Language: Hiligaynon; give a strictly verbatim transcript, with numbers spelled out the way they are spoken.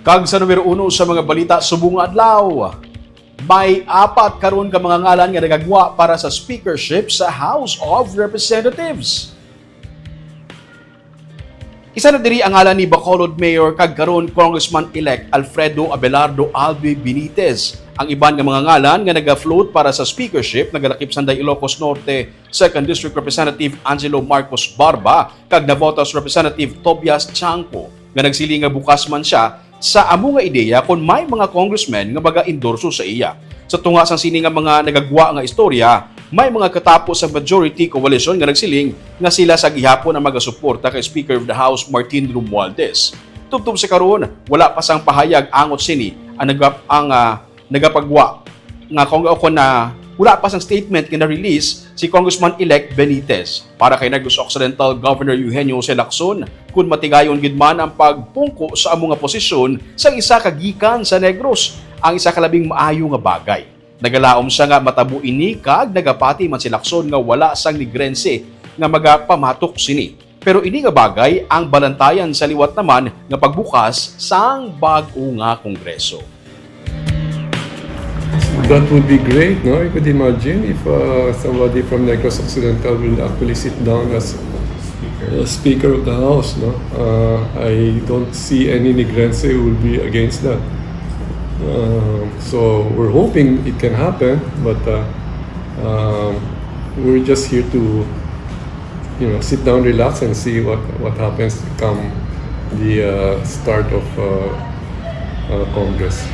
Kag sa numero uno sa mga balita subong nga adlaw, may apat karon ka mga ngalan nga nagagwa para sa speakership sa House of Representatives. Isa na diri ang ngalan ni Bacolod Mayor kag karon Congressman-elect Alfredo Abelardo Albi Benitez. Ang iban nga mga ngalan nga naga-float para sa speakership nagalakip sanday Ilocos Norte Second District Representative Angelo Marcos Barba kag Navotas Representative Tobias Chanco, nga nagsiling nga bukas man siya sa amo nga ideya kon may mga congressmen nga maga-endorso sa iya. Sa tunga sang sini nga mga nagagwa nga istorya, may mga katapo sa majority coalition nga nagsiling nga sila sa gihapon ang magasuporta kay Speaker of the House Martin Romualdez. Tubtob sa karon, wala pa sang pahayag angot sini ang nagap ang ah, nagapagwa nga kung o kon na wala pa sang statement nga na-release si Congressman-elect Benitez. Para kay Negros Occidental Governor Eugenio Jose Lacson, kun matigayon gid man ang pagpungko sa amo nga posisyon sang isa ka gikan sa Negros, ang isa ka labing maayo nga bagay. Nagalaom siya nga matabo ini kag nagapati man si Lacson nga wala sang Negrense nga magapamatok sini. Pero ini nga bagay ang balantayan sa liwat naman nga pagbukas sang bag-o nga Kongreso. That would be great, no? I could imagine if uh, somebody from Negros Occidental will actually sit down as uh, Speaker of the House, no? Uh, I don't see any Negrense who will be against that. Uh, so we're hoping it can happen, but uh, um, we're just here to, you know, sit down, relax, and see what, what happens come the uh, start of uh, uh, Congress.